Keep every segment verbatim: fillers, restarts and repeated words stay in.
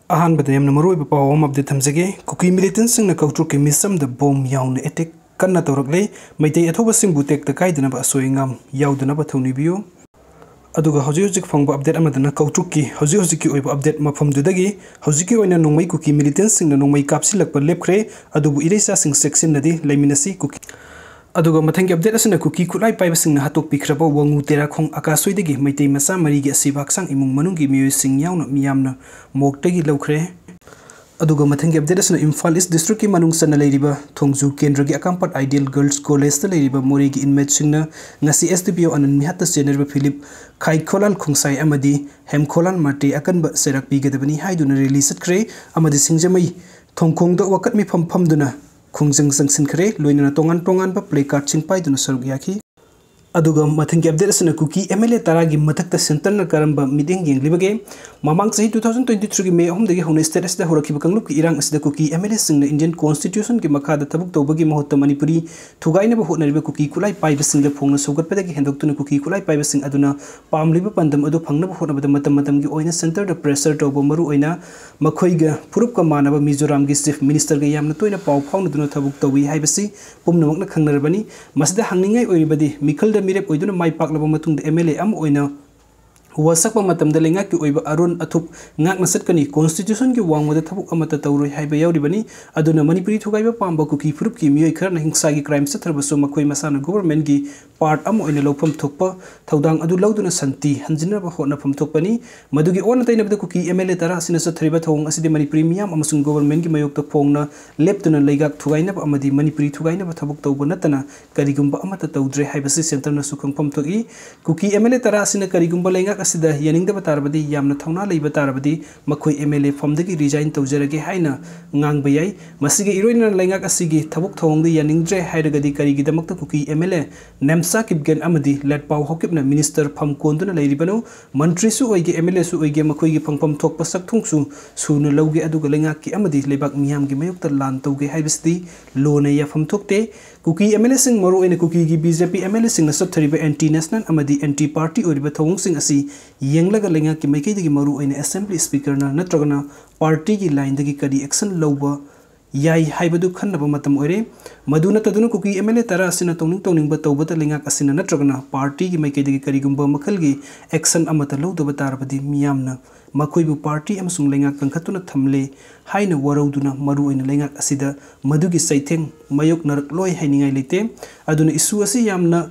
ꯑꯍꯥꯟꯕꯗ ꯌꯥꯝꯅ ꯃꯔꯨꯑꯣꯏꯕ ꯄꯥꯎ ꯑꯃ update ꯊꯝꯖꯒꯦ꯫ ꯀꯨꯀꯤ militantꯁꯤꯡꯅ ꯀꯧꯇ꯭ꯔꯨꯛꯀꯤ ꯃꯤꯁꯝꯗ bomb ꯌꯥꯎꯅ attack ꯀꯟꯅ ꯇꯧꯔꯛꯂꯦ꯫ ꯃꯩꯇꯩ ꯑꯊꯧꯕꯁꯤꯡꯕꯨ ꯇꯦꯛꯇ ꯀꯥꯏꯗꯅꯕ ꯑꯁꯣꯏ ꯑꯉꯥꯝ ꯌꯥꯎꯗꯅꯕ ꯊꯧꯅꯤꯕꯤꯌꯨ꯫ ꯑꯗꯨꯒ ꯍꯧꯖꯤꯛ ꯍꯧꯖꯤꯛ ꯐꯪꯕ update ꯑꯃꯗꯅ ꯀꯧꯇ꯭ꯔꯨꯛꯀꯤ ꯍꯧꯖꯤꯛ ꯍꯧꯖꯤꯛꯀꯤ ꯑꯣꯏꯕ update ꯃꯐꯝꯗꯨꯗꯒꯤ ꯍꯧꯖꯤꯛꯀꯤ ꯑꯣꯏꯅ ꯅꯣꯡꯃꯩ ꯀꯨꯀꯤ militantꯁꯤꯡꯅ ꯅꯣꯡꯃꯩ ꯀꯥꯞꯁꯤꯜꯂꯛꯄ ꯂꯦꯞꯈ꯭ꯔꯦ꯫ ꯑꯗꯨꯕꯨ ꯏꯔꯩꯆꯥꯁꯤꯡ ꯆꯦꯛꯁꯤꯟꯅꯗꯤ ꯂꯩꯃꯤꯟꯅꯁꯤ꯫ ꯀꯨꯀꯤ ꯑꯗꯨꯒ ꯃꯊꯪꯒꯤ update ꯑꯁꯤꯅ ꯀꯨꯀꯤ ꯈꯨꯠꯂꯥꯏ ꯄꯥꯏꯕꯁꯤꯡꯅ ꯍꯥꯠꯇꯣꯛꯄꯤꯈ꯭ꯔꯕ ꯋꯥꯉꯨ ꯇꯦꯔꯥꯈꯣꯡ ꯑꯀꯥꯁꯣꯏꯗꯒꯤ ꯃꯩꯇꯩ ꯃꯆꯥ ꯃꯔꯤꯒꯤ ꯑꯁꯤꯕ ꯍꯛꯆꯥꯡ ꯏꯃꯨꯡ ꯃꯅꯨꯡꯒꯤ ꯃꯤꯑꯣꯏꯁꯤꯡ ꯌꯥꯎꯅ ꯃꯤꯌꯥꯝꯅ morgueꯇꯒꯤ ꯂꯧꯈ꯭ꯔꯦ꯫ ꯑꯗꯨꯒ ꯃꯊꯪꯒꯤ update ꯑꯁꯤꯅ ꯏꯝꯐꯥꯜ East districtꯀꯤ ꯃꯅꯨꯡ ꯆꯟꯅ ꯂꯩꯔꯤꯕ ꯊꯣꯡꯖꯨ ꯀꯦꯟꯗ꯭ꯔꯒꯤ ꯑꯀꯥꯝꯄꯥꯠ Ideal Girls Collegeꯇ ꯂꯩꯔꯤꯕ ꯃꯣꯔꯦꯒꯤ inmateꯁꯤꯡꯅ ꯉꯁꯤ S D P O ꯑꯅꯟ ꯃꯤꯍꯥꯠꯇ ꯆꯦꯟꯅꯔꯤꯕ ꯐꯤꯂꯤꯞ ꯈꯥꯏꯈꯣꯂꯥꯜ ꯈꯣꯡꯁꯥꯏ ꯑꯃꯗꯤ ꯍꯦꯝꯈꯣꯂꯥꯜ ꯃꯥꯔꯇꯦ ꯑꯀꯟꯕ ꯆꯩꯔꯥꯛ ꯄꯤꯒꯗꯕꯅꯤ ꯍꯥꯏꯗꯨꯅ rally ꯆꯠꯈ꯭ꯔꯦ ꯑꯃꯗꯤ ꯁꯤꯡꯖꯃꯩ ꯊꯣꯡꯈꯣꯡꯗ ꯋꯥꯀꯠ ꯃꯤꯐꯝ ꯐꯝꯗꯨꯅ ꯈꯣꯡꯖꯪ ꯆꯪꯁꯤꯟꯈ꯭ꯔꯦ꯫ ꯂꯣꯏꯅꯅ ꯇꯣꯉꯥꯟ ꯇꯣꯉꯥꯟꯕ placardꯁꯤꯡ ꯄꯥꯏꯗꯨꯅ ꯁꯔꯨꯛ ꯌꯥꯈꯤ꯫ ꯑꯗꯨꯒ ꯃꯊꯪꯒꯤ update ꯑꯁꯤꯅ ꯀꯨꯀꯤ M L A ꯇꯔꯥꯒꯤ ꯃꯊꯛꯇ centreꯅ ꯀꯔꯝꯕ ꯃꯤꯠꯌꯦꯡ ꯌꯦꯡꯂꯤꯕꯒꯦ? ꯃꯃꯥꯡ ꯆꯍꯤ two thousand twenty threeꯒꯤ May ꯑꯍꯨꯝꯗꯒꯤ ꯍꯧꯅ state ꯑꯁꯤꯗ ꯍꯧꯔꯛꯈꯤꯕ ꯀꯥꯡꯂꯨꯞꯀꯤ ꯏꯔꯥꯡ ꯑꯁꯤꯗ ꯀꯨꯀꯤ M L Aꯁꯤꯡꯅ Indian Constitutionꯒꯤ ꯃꯈꯥꯗ ꯊꯕꯛ ꯇꯧꯕꯒꯤ ꯃꯍꯨꯠꯇ ꯃꯅꯤꯄꯨꯔꯤ ꯊꯨꯒꯥꯏꯅꯕ ꯍꯣꯠꯅꯔꯤꯕ ꯀꯨꯀꯤ ꯈꯨꯠꯂꯥꯏ ꯄꯥꯏꯕꯁꯤꯡꯗ ꯐꯣꯡꯅ ꯁꯧꯒꯠꯄꯗꯒꯤ ꯍꯦꯟꯗꯣꯛꯇꯨꯅ ꯀꯨꯀꯤ ꯈꯨꯠꯂꯥꯏ ꯄꯥꯏꯕꯁꯤꯡ ꯑꯗꯨꯅ ꯄꯥꯝꯂꯤꯕ ꯄꯥꯟꯗꯝ ꯑꯗꯨ ꯐꯪꯅꯕ ꯍꯣꯠꯅꯕꯗ ꯃꯇꯝ ꯃꯇꯝꯒꯤ ꯑꯣꯏꯅ centreꯗ pressure ꯇꯧꯕ, ꯃꯔꯨꯑꯣꯏꯅ ꯃꯈꯣꯏꯒ ꯐꯨꯔꯨꯞꯀ ꯃꯥꯟꯅꯕ ꯃꯤꯖꯣꯔꯥꯝꯒꯤ Chief Ministerꯒ ꯌꯥꯝꯅ ꯇꯣꯏꯅ ꯄꯥꯎ ꯐꯥꯎꯅꯗꯨꯅ ꯊꯕꯛ ꯇꯧꯏ ꯍꯥꯏꯕꯁꯤ ꯄꯨꯝꯅꯃꯛꯅ ꯈꯪꯅꯔꯕꯅꯤ꯫ ꯃꯁꯤꯗ ꯍꯪꯅꯤꯡꯉꯥꯏ ꯑꯣꯏꯔꯤꯕꯗꯤ, ꯃꯤꯈꯜꯗ ꯃꯤꯔꯦꯞ ꯑꯣꯏꯗꯨꯅ ꯃꯥꯏ ꯄꯥꯛꯂꯕ ꯃꯇꯨꯡꯗ M L A ꯑꯃ ꯑꯣꯏꯅ ꯋꯥꯁꯛꯄ ꯃꯇꯝꯗ ꯂꯩꯉꯥꯛꯀꯤ ꯑꯣꯏꯕ ꯑꯔꯣꯟ ꯑꯊꯨꯞ ꯉꯥꯛꯅ ꯆꯠꯀꯅꯤ, Constitutionꯒꯤ ꯋꯥꯡꯃꯗ ꯊꯕꯛ ꯑꯃꯠꯇ ꯇꯧꯔꯣꯏ ꯍꯥꯏꯕ ꯌꯥꯎꯔꯤꯕꯅꯤ꯫ ꯑꯗꯨꯅ ꯃꯅꯤꯄꯨꯔꯤ ꯊꯨꯒꯥꯏꯕ ꯄꯥꯝꯕ ꯀꯨꯀꯤ ꯐꯨꯔꯨꯞꯀꯤ ꯃꯤꯑꯣꯏ ꯈꯔꯅ ꯍꯤꯡꯁꯥꯒꯤ crime ꯆꯠꯊꯔꯕꯁꯨ ꯃꯈꯣꯏ ꯃꯁꯥꯅ governmentꯒꯤ part ꯑꯃ ꯑꯣꯏꯅ ꯂꯧꯐꯝ ꯊꯣꯛꯄ ꯊꯧꯗꯥꯡ ꯑꯗꯨ ꯂꯧꯗꯨꯅ ꯁꯥꯟꯇꯤ ꯍꯟꯖꯤꯟꯅꯕ ꯍꯣꯠꯅꯐꯝ ꯊꯣꯛꯄꯅꯤ꯫ ꯃꯗꯨꯒꯤ ꯑꯣꯟꯅ ꯇꯩꯅꯕꯗ ꯀꯨꯀꯤ M L A ꯇꯔꯥ ꯑꯁꯤꯅ ꯆꯠꯊꯔꯤꯕ ꯊꯧꯑꯣꯡ ꯑꯁꯤꯗꯤ ꯃꯅꯤꯄꯨꯔꯤ ꯃꯤꯌꯥꯝ ꯑꯃꯁꯨꯡ governmentꯒꯤ ꯃꯥꯌꯣꯛꯇ ꯐꯣꯡꯅ ꯂꯦꯞꯇꯨꯅ ꯂꯩꯉꯥꯛ ꯊꯨꯒꯥꯏꯅꯕ ꯑꯃꯗꯤ ꯃꯅꯤꯄꯨꯔꯤ ꯊꯨꯒꯥꯏꯅꯕ ꯊꯕꯛ ꯇꯧꯕ ꯅꯠꯇꯅ ꯀꯔꯤꯒꯨꯝꯕ ꯑꯃꯠꯇ ꯇꯧꯗ꯭ꯔꯦ ꯍꯥꯏꯕꯁꯤ centreꯅꯁꯨ ꯈꯪꯐꯝ ꯊꯣꯛꯏ꯫ ꯀꯨꯀꯤ M L A ꯇꯔꯥ ꯑꯁꯤꯅ ꯀꯔꯤꯒꯨꯝꯕ ꯂꯩꯉꯥꯛ ꯑꯁꯤꯗ ꯌꯥꯅꯤꯡꯗꯕ ꯇꯥꯔꯕꯗꯤ, ꯌꯥꯝꯅ ꯊꯧꯅꯥ ꯂꯩꯕ ꯇꯥꯔꯕꯗꯤ, ꯃꯈꯣꯏ M L A ꯐꯝꯗꯒꯤ resign ꯇꯧꯖꯔꯒꯦ ꯍꯥꯏꯅ ꯉꯥꯡꯕ ꯌꯥꯏ꯫ ꯃꯁꯤꯒ ꯏꯔꯣꯏꯅꯅ ꯂꯩꯉꯥꯛ ꯑꯁꯤꯒꯤ ꯊꯕꯛ ꯊꯧꯑꯣꯡꯗ ꯌꯥꯅꯤꯡꯗ꯭ꯔꯦ ꯍꯥꯏꯔꯒꯗꯤ ꯀꯔꯤꯒꯤꯗꯃꯛꯇ ꯀꯨꯀꯤ M L A ꯅꯦꯝꯁ ꯁꯥꯀꯤꯕ ꯒꯦꯟ ꯑꯃꯗꯤ ꯂꯦꯠꯄꯥꯎ ꯍꯥꯎꯀꯤꯞꯅ ꯃꯤꯅꯤꯁꯇꯔ ꯐꯝ ꯀꯣꯟꯗꯨꯅ ꯂꯩꯔꯤꯕꯅꯣ, ꯃꯟꯇ꯭ꯔꯤꯁꯨ ꯑꯣꯏꯒꯦ, ꯑꯦꯝ ꯑꯦꯜ ꯑꯦꯁꯨ ꯑꯣꯏꯒꯦ, ꯃꯈꯣꯏꯒꯤ ꯐꯪꯐꯝ ꯊꯣꯛꯄ ꯁꯛꯊꯣꯡꯁꯨ ꯁꯨꯅ ꯂꯧꯒꯦ, ꯑꯗꯨꯒ ꯂꯩꯉꯥꯛꯀꯤ ꯑꯃꯗꯤ ꯂꯩꯕꯥꯛ ꯃꯤꯌꯥꯝꯒꯤ ꯃꯥꯌꯣꯛꯇ ꯂꯥꯟ ꯇꯧꯒꯦ ꯍꯥꯏꯕꯁꯤꯗꯤ ꯂꯣꯅ ꯌꯥꯐꯝ ꯊꯣꯛꯇꯦ꯫ ꯀꯨꯀꯤ ꯑꯦꯝ ꯑꯦꯜ ꯑꯦꯁꯤꯡ, ꯃꯔꯨꯑꯣꯏꯅ ꯀꯨꯀꯤꯒꯤ B J P M L ꯑꯦꯁꯤꯡꯅ ꯆꯠꯊꯔꯤꯕ ꯑꯦꯟꯇꯤ ꯅꯦꯁꯅꯦꯜ ꯑꯃꯗꯤ ꯑꯦꯟꯇꯤ ꯄꯥꯔꯇꯤ ꯑꯣꯏꯔꯤꯕ ꯊꯧꯑꯣꯡꯁꯤꯡ ꯑꯁꯤ ꯌꯦꯡꯂꯒ ꯂꯩꯉꯥꯛꯀꯤ ꯃꯥꯏꯀꯩꯗꯒꯤ ꯃꯔꯨꯑꯣꯏꯅ ꯑꯦꯁꯦꯝꯕ꯭ꯂꯤ ꯁ꯭ꯄꯤꯀꯔꯅ ꯅꯠꯇ꯭ꯔꯒꯅ ꯄꯥꯔꯇꯤꯒꯤ ꯂꯥꯏꯟꯗꯒꯤ ꯀꯔꯤ ꯑꯦꯛꯁꯟ ꯂꯧꯕ ꯌꯥꯏ ꯍꯥꯏꯕꯗꯨ ꯈꯟꯅꯕ ꯃꯇꯝ ꯑꯣꯏꯔꯦ꯫ ꯃꯗꯨ ꯅꯠꯇꯗꯨꯅ ꯀꯨꯀꯤ ꯑꯦꯝ ꯑꯦꯜ ꯑꯦ ꯇꯔꯥ ꯑꯁꯤꯅ ꯇꯧꯅꯤꯡ ꯇꯧꯅꯤꯡꯕ ꯇꯧꯕꯗ ꯂꯩꯉꯥꯛ ꯑꯁꯤꯅ ꯅꯠꯇ꯭ꯔꯒꯅ ꯄꯥꯔꯇꯤꯒꯤ ꯃꯥꯏꯀꯩꯗꯒꯤ ꯀꯔꯤꯒꯨꯝꯕ ꯃꯈꯜꯒꯤ ꯑꯦꯛꯁꯟ ꯑꯃꯠꯇ ꯂꯧꯗꯕ ꯇꯥꯔꯕꯗꯤ ꯃꯤꯌꯥꯝꯅ ꯃꯈꯣꯏꯕꯨ ꯄꯥꯔꯇꯤ ꯑꯃꯁꯨꯡ ꯂꯩꯉꯥꯛ ꯀꯟꯈꯠꯇꯨꯅ ꯊꯝꯂꯦ ꯍꯥꯏꯅ ꯋꯥꯔꯧꯗꯨꯅ ꯃꯔꯨꯑꯣꯏꯅ ꯂꯩꯉꯥꯛ ꯑꯁꯤꯗ ꯃꯗꯨꯒꯤ ꯆꯩꯊꯦꯡ ꯃꯥꯌꯣꯛꯅꯔꯛꯂꯣꯏ ꯍꯥꯏꯅꯤꯡꯉꯥꯏ ꯂꯩꯇꯦ꯫ ꯑꯗꯨꯅ ꯏꯁꯨ ꯑꯁꯤ ꯌꯥꯝꯅ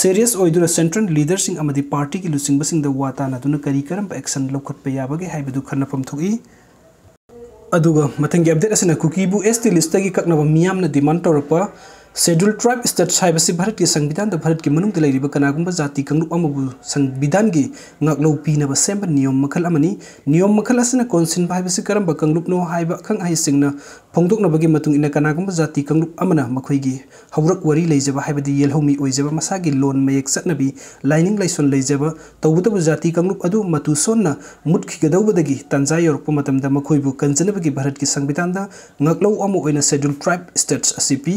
ꯁꯦꯔꯤꯌꯁ ꯑꯣꯏꯗꯨꯅ ꯁꯦꯟꯇ꯭ꯔꯦꯜ ꯂꯤꯗꯔꯁꯤꯡ ꯑꯃꯗꯤ ꯄꯥꯔꯇꯤꯒꯤ ꯂꯨꯆꯤꯡꯕꯁꯤꯡꯗ ꯋꯥ ꯇꯥꯅꯗꯨꯅ ꯀꯔꯤ ꯀꯔꯝꯕ ꯑꯦꯛꯁꯟ ꯂꯧꯈꯠꯄ ꯌꯥꯕꯒꯦ ꯍꯥꯏꯕꯗꯨ ꯈꯟꯅꯐꯝ ꯊꯣꯛꯏ꯫ ꯑꯗꯨꯒ ꯃꯊꯪꯒꯤ ꯑꯞꯗꯦꯠ ꯑꯁꯤꯅ ꯀꯨꯀꯤꯕꯨ ꯑꯦꯁ ꯇꯤ ꯂꯤꯁꯇꯒꯤ ꯀꯛꯅꯕ ꯃꯤꯌꯥꯝꯅ ꯗꯤꯃꯥꯟ ꯇꯧꯔꯛꯄ ꯁꯦꯗ꯭ꯌꯨꯜ ꯇ꯭ꯔꯥꯏꯕ ꯁ꯭ꯇꯦꯇꯁ ꯍꯥꯏꯕꯁꯤ ꯚꯥꯔꯠꯀꯤ ꯁꯪꯕꯤꯙꯥꯟꯗ ꯚꯥꯔꯠꯀꯤ ꯃꯅꯨꯡꯗ ꯂꯩꯔꯤꯕ ꯀꯅꯥꯒꯨꯝꯕ ꯖꯥꯇꯤ ꯀꯥꯡꯂꯨꯞ ꯑꯃꯕꯨ ꯁꯪꯕꯤꯙꯥꯟꯒꯤ ꯉꯥꯛꯂꯧ ꯄꯤꯅꯕ ꯁꯦꯝꯕ ꯅꯤꯌꯣꯝ ꯃꯈꯜ ꯑꯃꯅꯤ꯫ ꯅꯤꯌꯣꯝ ꯃꯈꯜ ꯑꯁꯤꯅ ꯀꯣꯟꯁꯤꯟꯕ ꯍꯥꯏꯕꯁꯤ ꯀꯔꯝꯕ ꯀꯥꯡꯂꯨꯞꯅꯣ ꯍꯥꯏꯕ ꯑꯈꯪ ꯑꯍꯩꯁꯤꯡꯅ ꯐꯣꯡꯗꯣꯛꯅꯕꯒꯤ ꯃꯇꯨꯡ ꯏꯟꯅ ꯀꯅꯥꯒꯨꯝꯕ ꯖꯥꯇꯤ ꯀꯥꯡꯂꯨꯞ ꯑꯃꯅ ꯃꯈꯣꯏꯒꯤ ꯍꯧꯔꯛ ꯋꯥꯔꯤ ꯂꯩꯖꯕ ꯍꯥꯏꯕꯗꯤ ꯌꯦꯜꯍꯧꯃꯤ ꯑꯣꯏꯖꯕ, ꯃꯁꯥꯒꯤ ꯂꯣꯟ ꯃꯌꯦꯛ ꯆꯠꯅꯕꯤ, ꯂꯥꯏꯅꯤꯡ ꯂꯥꯏꯁꯣꯟ ꯂꯩꯖꯕ, ꯇꯧꯕꯇꯕꯨ ꯖꯥꯇꯤ ꯀꯥꯡꯂꯨꯞ ꯑꯗꯨ ꯃꯇꯨ ꯁꯣꯟꯅ ꯃꯨꯠꯈꯤꯒꯗꯧꯕꯗꯒꯤ ꯇꯥꯟꯖꯥ ꯌꯧꯔꯛꯄ ꯃꯇꯝꯗ ꯃꯈꯣꯏꯕꯨ ꯀꯟꯖꯅꯕꯒꯤ ꯚꯥꯔꯠꯀꯤ ꯁꯪꯕꯤꯙꯥꯟꯗ ꯉꯥꯛꯂꯧ ꯑꯃ ꯑꯣꯏꯅ ꯁꯦꯗ꯭ꯌꯨꯜ ꯇ꯭ꯔꯥꯏꯕ ꯁ꯭ꯇꯦꯇꯁ ꯑꯁꯤ ꯄꯤ꯫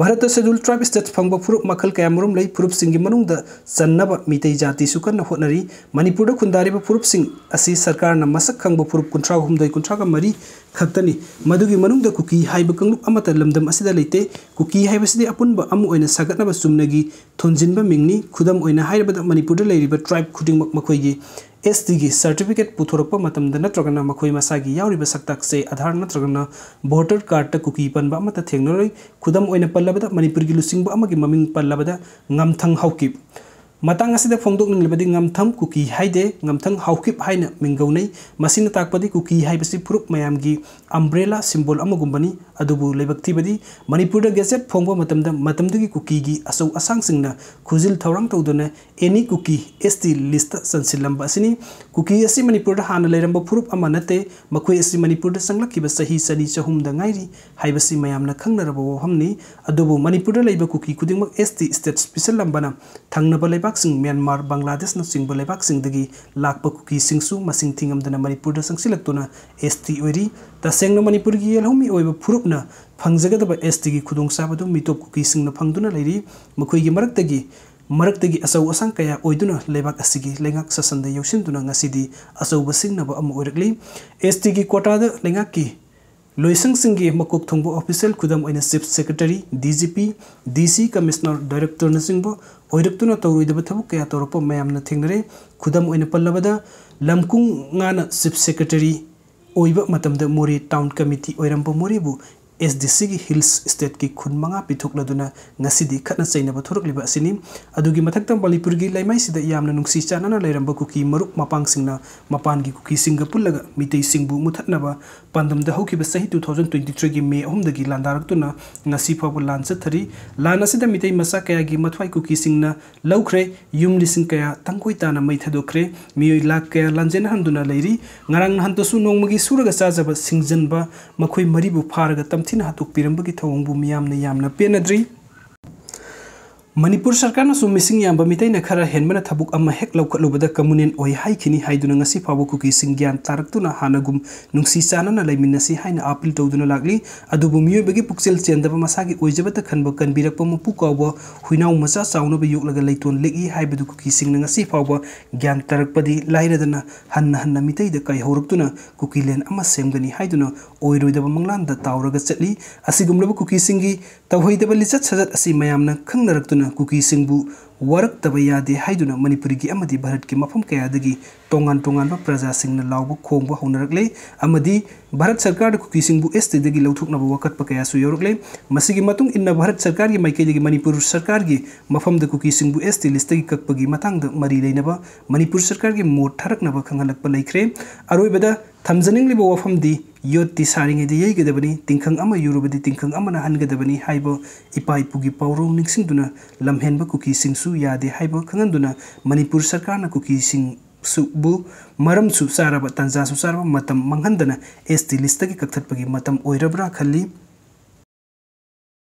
ꯚꯥꯔꯠꯇ ꯁꯦꯗ꯭ꯌꯨꯜ ꯇ꯭ꯔꯥꯏꯕ ꯁ꯭ꯇꯦꯇꯁ ꯐꯪꯕ ꯐꯨꯔꯨꯞ ꯃꯈꯜ ꯀꯌꯥꯃꯔꯨꯝ ꯂꯩ꯫ ꯐꯨꯔꯨꯞꯁꯤꯡꯒꯤ ꯃꯅꯨꯡꯗ ꯆꯟꯅꯕ ꯃꯤꯇꯩ ꯖꯥꯇꯤꯁꯨ ꯀꯟꯅ ꯍꯣꯠꯅꯔꯤ꯫ ꯃꯅꯤꯄꯨꯔꯗ ꯈꯨꯟꯗꯥꯔꯤꯕ ꯐꯨꯔꯨꯞꯁꯤꯡ ꯑꯁꯤ ꯁꯔꯀꯥꯔꯅ ꯃꯁꯛ ꯈꯪꯕ ꯐꯨꯔꯨꯞ ꯀꯨꯟꯊ꯭ꯔꯥ ꯍꯨꯝꯗꯣꯏ, ꯀꯨꯟꯊ꯭ꯔꯥꯒ ꯃꯔꯤ ꯈꯛꯇꯅꯤ꯫ ꯃꯗꯨꯒꯤ ꯃꯅꯨꯡꯗ ꯀꯨꯀꯤ ꯍꯥꯏꯕ ꯀꯥꯡꯂꯨꯞ ꯑꯃꯠꯇ ꯂꯝꯗꯝ ꯑꯁꯤꯗ ꯂꯩꯇꯦ꯫ ꯀꯨꯀꯤ ꯍꯥꯏꯕꯁꯤꯗꯤ ꯑꯄꯨꯟꯕ ꯑꯃ ꯑꯣꯏꯅ ꯁꯥꯒꯠꯅꯕ ꯆꯨꯝꯅꯒꯤ ꯊꯣꯟꯖꯤꯟꯕ ꯃꯤꯡꯅꯤ꯫ ꯈꯨꯗꯝ ꯑꯣꯏꯅ ꯍꯥꯏꯔꯕꯗ, ꯃꯅꯤꯄꯨꯔꯗ ꯂꯩꯔꯤꯕ ꯇ꯭ꯔꯥꯏꯕ ꯈꯨꯗꯤꯡꯃꯛ ꯃꯈꯣꯏꯒꯤ ꯑꯦꯁ ꯇꯤꯒꯤ ꯁꯔꯇꯤꯐꯤꯀꯦꯠ ꯄꯨꯊꯣꯔꯛꯄ ꯃꯇꯝꯗ ꯅꯠꯇ꯭ꯔꯒꯅ ꯃꯈꯣꯏ ꯃꯁꯥꯒꯤ ꯌꯥꯎꯔꯤꯕ ꯁꯛꯇꯥꯛ ꯆꯦ, ꯑꯙꯥꯔ ꯅꯠꯇ꯭ꯔꯒꯅ ꯚꯣꯇꯔ ꯀꯥꯔꯗꯇ ꯀꯨꯀꯤ ꯄꯟꯕ ꯑꯃꯠꯇ ꯊꯦꯡꯅꯔꯣꯏ꯫ ꯈꯨꯗꯝ ꯑꯣꯏꯅ ꯄꯜꯂꯕꯗ, ꯃꯅꯤꯄꯨꯔꯒꯤ ꯂꯨꯆꯤꯡꯕ ꯑꯃꯒꯤ ꯃꯃꯤꯡ ꯄꯜꯂꯕꯗ, ꯉꯝꯊꯪ ꯍꯥꯎꯀꯤꯞ, ꯃꯇꯥꯡ ꯑꯁꯤꯗ ꯐꯣꯡꯗꯣꯛꯅꯤꯡꯂꯤꯕꯗꯤ ꯉꯝꯊꯪ ꯀꯨꯀꯤ ꯍꯥꯏꯗꯦ, ꯉꯝꯊꯪ ꯍꯥꯎꯀꯤꯞ ꯍꯥꯏꯅ ꯃꯤꯡꯒꯧꯅꯩ꯫ ꯃꯁꯤꯅ ꯇꯥꯛꯄꯗꯤ ꯀꯨꯀꯤ ꯍꯥꯏꯕꯁꯤ ꯐꯨꯔꯨꯞ ꯃꯌꯥꯝꯒꯤ umbrella symbol ꯑꯃꯒꯨꯝꯕꯅꯤ꯫ ꯑꯗꯨꯕꯨ ꯂꯥꯏꯕꯛ ꯊꯤꯕꯗꯤ ꯃꯅꯤꯄꯨꯔꯗ gazette ꯐꯣꯡꯕ ꯃꯇꯝꯗ ꯃꯇꯝꯗꯨꯒꯤ ꯀꯨꯀꯤꯒꯤ ꯑꯆꯧ ꯑꯁꯥꯡꯁꯤꯡꯅ ꯈꯨꯖꯤꯜ ꯊꯧꯔꯥꯡ ꯇꯧꯗꯨꯅ any ꯀꯨꯀꯤ S T list ꯆꯟꯁꯤꯜꯂꯝꯕ ꯑꯁꯤꯅꯤ꯫ ꯀꯨꯀꯤ ꯑꯁꯤ ꯃꯅꯤꯄꯨꯔꯗ ꯍꯥꯟꯅ ꯂꯩꯔꯝꯕ ꯐꯨꯔꯨꯞ ꯑꯃ ꯅꯠꯇꯦ꯫ ꯃꯈꯣꯏ ꯑꯁꯤ ꯃꯅꯤꯄꯨꯔꯗ ꯆꯪꯂꯛꯈꯤꯕ ꯆꯍꯤ ꯆꯅꯤ ꯆꯍꯨꯝꯗ ꯉꯥꯏꯔꯤ ꯍꯥꯏꯕꯁꯤ ꯃꯌꯥꯝꯅ ꯈꯪꯅꯔꯕ ꯋꯥꯐꯝꯅꯤ꯫ ꯑꯗꯨꯕꯨ ꯃꯅꯤꯄꯨꯔꯗ ꯂꯩꯕ ꯀꯨꯀꯤ ꯈꯨꯗꯤꯡꯃꯛ S T status ꯄꯤꯁꯜꯂꯝꯕꯅ ꯊꯪꯅꯕ ꯂꯩꯕꯥꯛꯁꯤꯡ ꯃ꯭ꯌꯥꯟꯃꯥꯔ, ꯕꯪꯒ꯭ꯂꯥꯗꯦꯁꯅꯆꯤꯡꯕ ꯂꯩꯕꯥꯛꯁꯤꯡꯗꯒꯤ ꯂꯥꯛꯄ ꯀꯨꯀꯤꯁꯤꯡꯁꯨ ꯃꯁꯤꯡ ꯊꯤꯉꯝꯗꯅ ꯃꯅꯤꯄꯨꯔꯗ ꯆꯪꯁꯤꯜꯂꯛꯇꯨꯅ S T ꯑꯣꯏꯔꯤ꯫ ꯇꯁꯦꯡꯅ ꯃꯅꯤꯄꯨꯔꯒꯤ ꯌꯦꯜꯍꯧꯃꯤ ꯑꯣꯏꯕ ꯐꯨꯔꯨꯞꯅ ꯐꯪꯖꯒꯗꯕ S Tꯒꯤ ꯈꯨꯗꯣꯡꯆꯥꯕꯗꯨ ꯃꯤꯇꯣꯞ ꯀꯨꯀꯤꯁꯤꯡꯅ ꯐꯪꯗꯨꯅ ꯂꯩꯔꯤ꯫ ꯃꯈꯣꯏꯒꯤ ꯃꯔꯛꯇꯒꯤ, ꯃꯔꯛꯇꯒꯤ ꯑꯆꯧ ꯑꯁꯥꯡ ꯀꯌꯥ ꯑꯣꯏꯗꯨꯅ ꯂꯩꯕꯥꯛ ꯑꯁꯤꯒꯤ ꯂꯩꯉꯥꯛ ꯁꯥꯁꯟꯗ ꯌꯧꯁꯤꯟꯗꯨꯅ ꯉꯁꯤꯗꯤ ꯑꯆꯧꯕ ꯁꯤꯡꯅꯕ ꯑꯃ ꯑꯣꯏꯔꯛꯂꯤ꯫ S Tꯒꯤ quotaꯗ ꯂꯩꯉꯥꯛꯀꯤ ꯂꯣꯏꯁꯪꯁꯤꯡꯒꯤ ꯃꯀꯣꯛ ꯊꯣꯡꯕ official, ꯈꯨꯗꯝ ꯑꯣꯏꯅ Chief Secretary, D G P, D C, Commissioner, Directorꯅꯆꯤꯡꯕ ꯑꯣꯏꯔꯛꯇꯨꯅ ꯇꯧꯔꯣꯏꯗꯕ ꯊꯕꯛ ꯀꯌꯥ ꯇꯧꯔꯛꯄ ꯃꯌꯥꯝꯅ ꯊꯦꯡꯅꯔꯦ꯫ ꯈꯨꯗꯝ ꯑꯣꯏꯅ ꯄꯜꯂꯕꯗ, ꯂꯝꯀꯨꯡ ꯉꯥꯅ Chief Secretary ꯑꯣꯏꯕ ꯃꯇꯝꯗ ꯃꯣꯔꯦ Town Committee ꯑꯣꯏꯔꯝꯕ ꯃꯣꯔꯦꯕꯨ S D Cꯒꯤ Hills Stateꯀꯤ ꯈꯨꯟ ꯃꯉꯥ ꯄꯤꯊꯣꯛꯂꯗꯨꯅ ꯉꯁꯤꯗꯤ ꯈꯠꯅ ꯆꯩꯅꯕ ꯊꯣꯔꯛꯂꯤꯕ ꯑꯁꯤꯅꯤ꯫ ꯑꯗꯨꯒꯤ ꯃꯊꯛꯇ ꯃꯅꯤꯄꯨꯔꯒꯤ ꯂꯩꯃꯥꯏꯁꯤꯗ ꯌꯥꯝꯅ ꯅꯨꯡꯁꯤ ꯆꯥꯟꯅꯅ ꯂꯩꯔꯝꯕ ꯀꯨꯀꯤ ꯃꯔꯨꯞ ꯃꯄꯥꯡꯁꯤꯡꯅ ꯃꯄꯥꯟꯒꯤ ꯀꯨꯀꯤꯁꯤꯡꯒ ꯄꯨꯜꯂꯒ ꯃꯤꯇꯩꯁꯤꯡꯕꯨ ꯃꯨꯊꯠꯅꯕ ꯄꯥꯟꯗꯝꯗ ꯍꯧꯈꯤꯕ ꯆꯍꯤ two thousand twenty threeꯒꯤ May ꯑꯍꯨꯝꯗꯒꯤ ꯂꯥꯟꯗꯥꯔꯛꯇꯨꯅ ꯉꯁꯤ ꯐꯥꯎꯕ ꯂꯥꯟ ꯆꯠꯊꯔꯤ꯫ ꯂꯥꯟ ꯑꯁꯤꯗ ꯃꯤꯇꯩ ꯃꯆꯥ ꯀꯌꯥꯒꯤ ꯃꯊ꯭ꯋꯥꯏ ꯀꯨꯀꯤꯁꯤꯡꯅ ꯂꯧꯈ꯭ꯔꯦ꯫ ꯌꯨꯝ ꯂꯤꯁꯤꯡ ꯀꯌꯥ ꯇꯪꯈꯣꯏ ꯇꯥꯅ ꯃꯩ ꯊꯥꯗꯣꯛꯈ꯭ꯔꯦ꯫ ꯃꯤꯑꯣꯏ ꯂꯥꯈ ꯀꯌꯥ ꯂꯥꯟꯖꯦꯟꯅꯍꯟꯗꯨꯅ ꯂꯩꯔꯤ꯫ ꯉꯔꯥꯡ ꯅꯍꯥꯟꯇꯁꯨ ꯅꯣꯡꯃꯒꯤ ꯁꯨꯔꯒ ꯆꯥꯖꯕ ꯁꯤꯡꯖꯟꯕ ꯃꯈꯣꯏ ꯃꯔꯤꯕꯨ ꯐꯥꯔꯒ ꯇꯝꯊꯤꯅ ꯍꯥꯠꯇꯣꯛꯄꯤꯔꯝꯕꯒꯤ ꯊꯧꯑꯣꯡꯕꯨ ꯃꯤꯌꯥꯝꯅ ꯌꯥꯝꯅ ꯄꯦꯟꯅꯗ꯭ꯔꯤ꯫ ꯃꯅꯤꯄꯨꯔ ꯁꯔꯀꯥꯔꯅꯁꯨ ꯃꯤꯁꯤꯡ ꯌꯥꯝꯕ ꯃꯤꯇꯩꯅ ꯈꯔ ꯍꯦꯟꯕꯅ ꯊꯕꯛ ꯑꯃ ꯍꯦꯛ ꯂꯧꯈꯠꯂꯨꯕꯗ communal ꯑꯣꯏ ꯍꯥꯏꯈꯤꯅꯤ ꯍꯥꯏꯗꯨꯅ ꯉꯁꯤ ꯐꯥꯎꯕ ꯀꯨꯀꯤꯁꯤꯡ ꯒ꯭ꯌꯥꯟ ꯇꯥꯔꯛꯇꯨꯅ ꯍꯥꯟꯅꯒꯨꯝ ꯅꯨꯡꯁꯤ ꯆꯥꯟꯅꯅ ꯂꯩꯃꯤꯟꯅꯁꯤ ꯍꯥꯏꯅ appeal ꯇꯧꯗꯨꯅ ꯂꯥꯛꯂꯤ꯫ ꯑꯗꯨꯕꯨ ꯃꯤꯑꯣꯏꯕꯒꯤ ꯄꯨꯛꯆꯦꯜ ꯆꯦꯟꯗꯕ, ꯃꯁꯥꯒꯤ ꯑꯣꯏꯖꯕꯇ ꯈꯟꯕ ꯀꯟꯕꯤꯔꯛꯄ ꯃꯄꯨ ꯀꯥꯎꯕ ꯍꯨꯏꯅꯥꯎ ꯃꯆꯥ ꯆꯥꯎꯅꯕ ꯌꯣꯛꯂꯒ ꯂꯩꯇꯣꯟ ꯂꯤꯛꯏ ꯍꯥꯏꯕꯗꯨ ꯀꯨꯀꯤꯁꯤꯡꯅ ꯉꯁꯤ ꯐꯥꯎꯕ ꯒ꯭ꯌꯥꯟ ꯇꯥꯔꯛꯄꯗꯤ ꯂꯥꯏꯔꯗꯅ ꯍꯟꯅ ꯍꯟꯅ ꯃꯤꯇꯩꯗ ꯀꯥꯏꯍꯧꯔꯛꯇꯨꯅ ꯀꯨꯀꯤꯂꯦꯟ ꯑꯃ ꯁꯦꯝꯒꯅꯤ ꯍꯥꯏꯗꯨꯅ ꯑꯣꯏꯔꯣꯏꯗꯕ ꯃꯪꯂꯥꯟꯗ ꯇꯥꯎꯔꯒ ꯆꯠꯂꯤ꯫ ꯑꯁꯤꯒꯨꯝꯂꯕ ꯀꯨꯀꯤꯁꯤꯡꯒꯤ ꯇꯧꯍꯩꯗꯕ ꯂꯤꯆꯠ ꯁꯥꯖꯠ ꯑꯁꯤ ꯃꯌꯥꯝꯅ ꯈꯪꯅꯔꯛꯇꯨꯅ ꯀꯨꯀꯤꯁꯤꯡꯕꯨ ꯋꯥꯔꯛꯇꯕ ꯌꯥꯗꯦ ꯍꯥꯏꯗꯨꯅ ꯃꯅꯤꯄꯨꯔꯒꯤ ꯑꯃꯗꯤ ꯚꯥꯔꯠꯀꯤ ꯃꯐꯝ ꯀꯌꯥꯗꯒꯤ ꯇꯣꯉꯥꯟ ꯇꯣꯉꯥꯟꯕ ꯄ꯭ꯔꯖꯥꯁꯤꯡꯅ ꯂꯥꯎꯕ ꯈꯣꯡꯕ ꯍꯧꯅꯔꯛꯂꯦ ꯑꯃꯗꯤ ꯚꯥꯔꯠ ꯁꯔꯀꯥꯔꯗ ꯀꯨꯀꯤꯁꯤꯡꯕꯨ S T ꯗꯒꯤ ꯂꯧꯊꯣꯛꯅꯕ ꯋꯥꯀꯠꯄ ꯀꯌꯥꯁꯨ ꯌꯥꯎꯔꯛꯂꯦ꯫ ꯃꯁꯤꯒꯤ ꯃꯇꯨꯡ ꯏꯟꯅ ꯚꯥꯔꯠ ꯁꯔꯀꯥꯔꯒꯤ ꯃꯥꯏꯀꯩꯗꯒꯤ ꯃꯅꯤꯄꯨꯔ ꯁꯔꯀꯥꯔꯒꯤ ꯃꯐꯝꯗ ꯀꯨꯀꯤꯁꯤꯡꯕꯨ S T list ꯇꯒꯤ ꯀꯛꯄꯒꯤ ꯃꯇꯥꯡꯗ ꯃꯔꯤ ꯂꯩꯅꯕ ꯃꯅꯤꯄꯨꯔ ꯁꯔꯀꯥꯔꯒꯤ ꯃꯣꯠ ꯊꯥꯔꯛꯅꯕ ꯈꯪꯍꯜꯂꯛꯄ ꯂꯩꯈ꯭ꯔꯦ꯫ ꯑꯔꯣꯏꯕꯗ ꯊꯝꯖꯅꯤꯡꯂꯤꯕ ꯋꯥꯐꯝꯗꯤ ꯌꯣꯠꯇꯤ ꯁꯥꯔꯤꯉꯩꯗ ꯌꯩꯒꯗꯕꯅꯤ, ꯇꯤꯡꯈꯪ ꯑꯃ ꯌꯨꯔꯕꯗꯤ ꯇꯤꯡꯈꯪ ꯑꯃꯅ ꯍꯟꯒꯗꯕꯅꯤ ꯍꯥꯏꯕ ꯏꯄꯥ ꯏꯄꯨꯒꯤ ꯄꯥꯎꯔꯧ ꯅꯤꯡꯁꯤꯡꯗꯨꯅ ꯂꯝꯍꯦꯟꯕ ꯀꯨꯀꯤꯁꯤꯡꯁꯨ ꯌꯥꯗꯦ ꯍꯥꯏꯕ ꯈꯪꯍꯟꯗꯨꯅ ꯃꯅꯤꯄꯨꯔ ꯁꯔꯀꯥꯔꯅ ꯀꯨꯀꯤꯁꯤꯡꯁꯨꯕꯨ ꯃꯔꯝꯁꯨ ꯆꯥꯔꯕ, ꯇꯥꯟꯖꯥꯁꯨ ꯆꯥꯔꯕ ꯃꯇꯝ ꯃꯥꯡꯍꯟꯗꯅ S T list ꯇꯒꯤ ꯀꯛꯊꯠꯄꯒꯤ ꯃꯇꯝ ꯑꯣꯏꯔꯕ꯭ꯔꯥ ꯈꯜꯂꯤ꯫